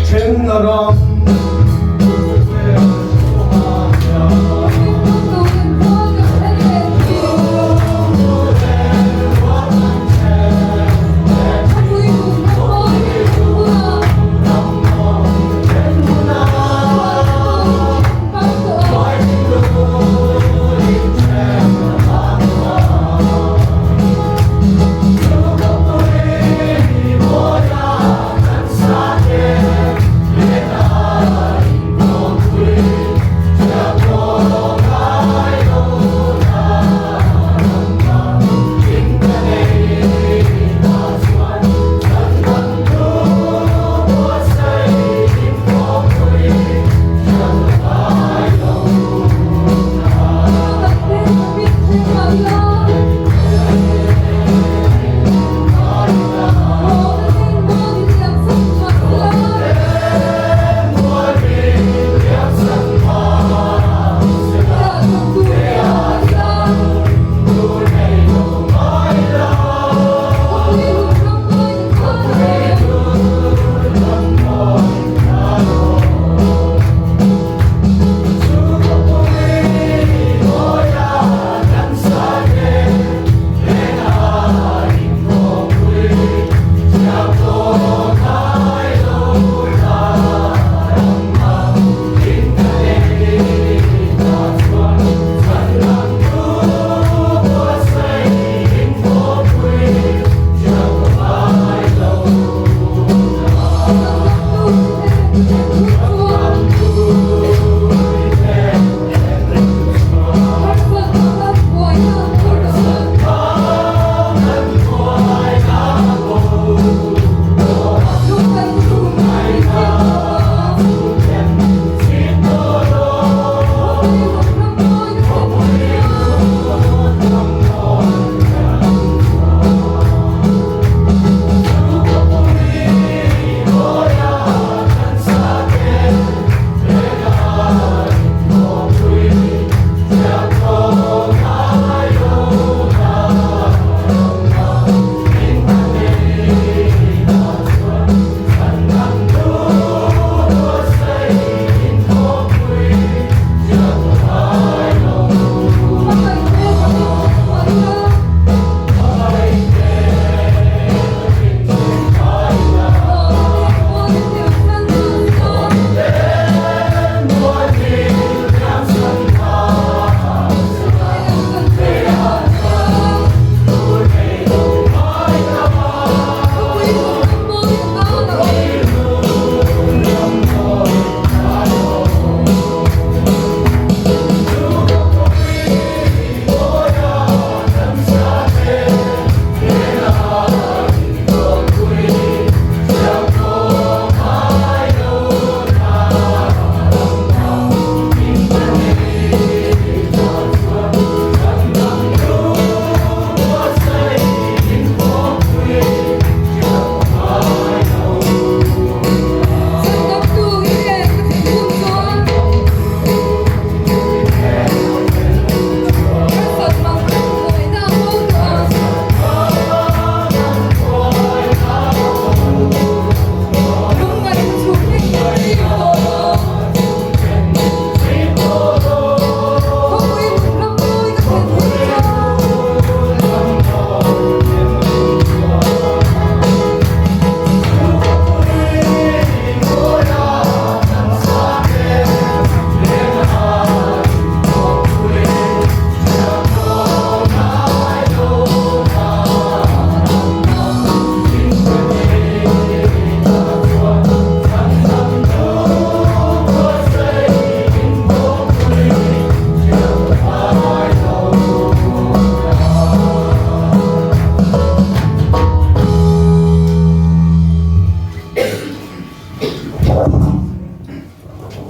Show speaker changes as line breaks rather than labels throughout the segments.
Thenna ram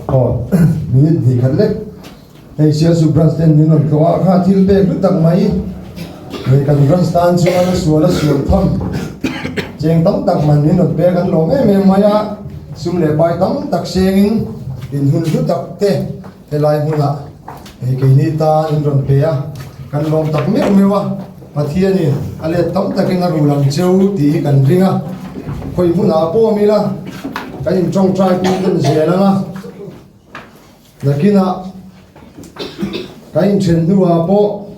Aw, minute hnih khat lek. Hei Sialsuk branch ten min rawn tlawh a, kha thil pek hlu tak mai. Hei kan branch tan chuan a sual a sual tham. Cheng tam tak man min rawn pek an lawm em em mai a, sum leh pai tam tak sengin in hun hlu tak te helai hmunah hei keini tan in rawn pe a, kan lawm tak meuh meuh a, Pathianin a let tam takin a rul ang cheu tih hi kan ring a. Khawi hmunah pawh awm ila kan inṭawngṭai pui deuh zel ang a, nakinah kan inṭhen hnuah pawh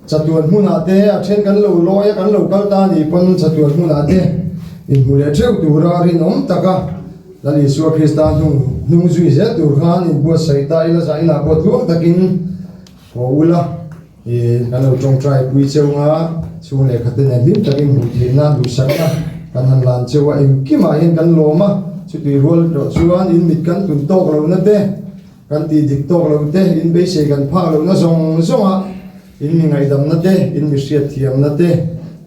chatuan hmunah te a ṭhen kan lo lawi a, kan lo kal ta a nih pawn chatuan hmunah te inhmu leh ṭheuh tura rinawm taka Lal Isua Krista hnung hnung zui zel tur khan inbuatsaih ta ila zainah pawh tluang takin haw ula. I kan lo tawngtai pui cheu nga, chhung leh khatte nen hlim takin hmuh theihna duhsakna kan han lan cheu a, engkimah hian kan lawm a, chutui rual erawh chuan in mit kan tun tawk lohna te, kan tih dik tawk loh te, in beisei kan phak lohna zawng zawngah in mi ngaihdamna te, in mi hriatthiamna te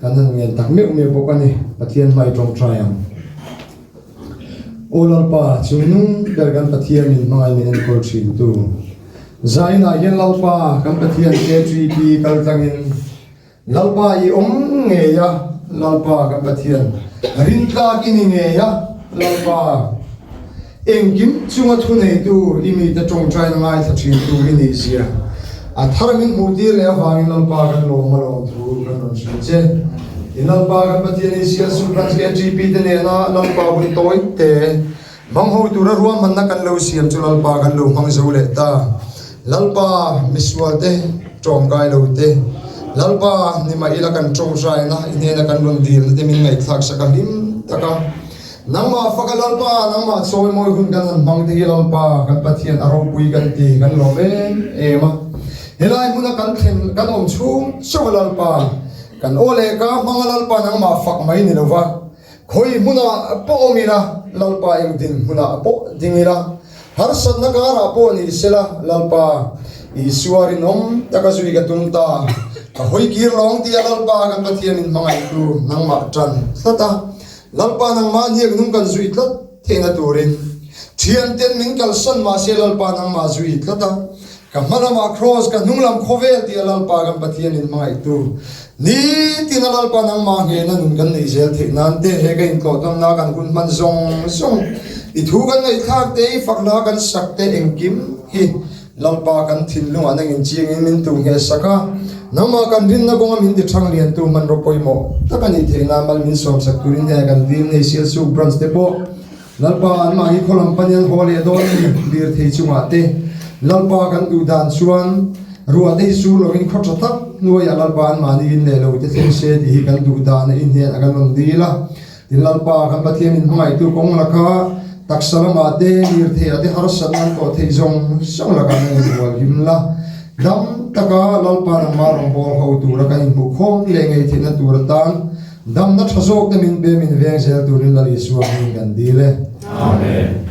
kan han ngen tak meuh meuh bawk a ni, Pathian hmai tawngtai ang. Aw Lalpa, chungnung ber kan Pathian min hmangaih min enkawl thintu. Zainah hian Lalpa kan Pathian KTP kal tlangin Lalpa i awm ngei a, Lalpa kan Pathian rintlak i ni ngei a, Lalpa engkim chunga thuneitu i mite tawngtaina ngaithla thintu i nih zia a thar min hmuhtir leh avangin Lalpa kan lawm a lawm thu kan rawn hrilh che. I Lalpa kan Pathian i Sialsuk Branch KTP te nena Lalpa hun tawi te Hmang ho tura ruahmanna kan lo siam chu Lalpa kan lo hmang zo leh ta. Lalpa misual te, tawngkai lo te, Lalpa ni mah ila kan tawngtaina i hnena kan rawn dilna te min ngaihthlak sak a hlim tak a. Nangmah faka Lalpa, nangmah chawimawi hun kan han hmang te hi Lalpa kan Pathian a ropui kan ti, kan lawm em em a. Helai hmuna kan thlen kan awm chhung chauh a Lalpa, kan aw leh ka hmang a Lalpa nangmah fak mai ni lova, Khawi hmunah pawh awm ila, Lalpa eng din hmunah pawh ding ila, harsatna karah pawh ni sela, Lalpa, Isua rinawm taka zui ka tum ta, ka hawi kir lawng tia Lalpa kan Pathianin hmangaihtu nangmah tan tlat a, Lalpa nangmah hniak nung kan zui tlat theihna turin thianten min kalsan mahse Lalpa nangmah zui tlat a, Ka hma lamah Kraws, ka hnung lam khawvel tih a Lalpa kan Pathianin hmangaihtu. Nitin a Lalpa nangmah nghehna nun kan neih zel theih nan te, he ka intlawhtawnna kan hun hman zawng zawng, i thu kan ngaihthlak te, i fakna kan sak te engkim hi Lalpa kan thinlungah nangin chiangin min tu ngheh sak a, nangmah kan rinna kawnga min ti thang liantu hmanraw pawimawh tak a nih theih nan mal min sawmsak turin he kan dil nei Sialsuk Branch te pawh Lalpa an mahni khaw lam panin an haw leh dawn a ni, lirthei chungah te. Lalpa kan duh dan chuan ruah te hi sur lovin khaw tha tak hnuaiah Lalpa an mahni in leh lo te thleng se tih hi kan duh dan a inhnen a kan rawn dil a. Tin Lalpa kan Pathian in hmangaihtu kawng laka taksa lamah te lirtheiah te harsatna an tawh theih zawng zawng lakah nan inbual him la. Dam taka Lalpa nangmah rawngbâwl ho tura kan inhmuhkhawm leh ngei theihna tur atan Damna tha zawk te min pe min veng zel turin Lal Isua hming kan dil e.
Amen.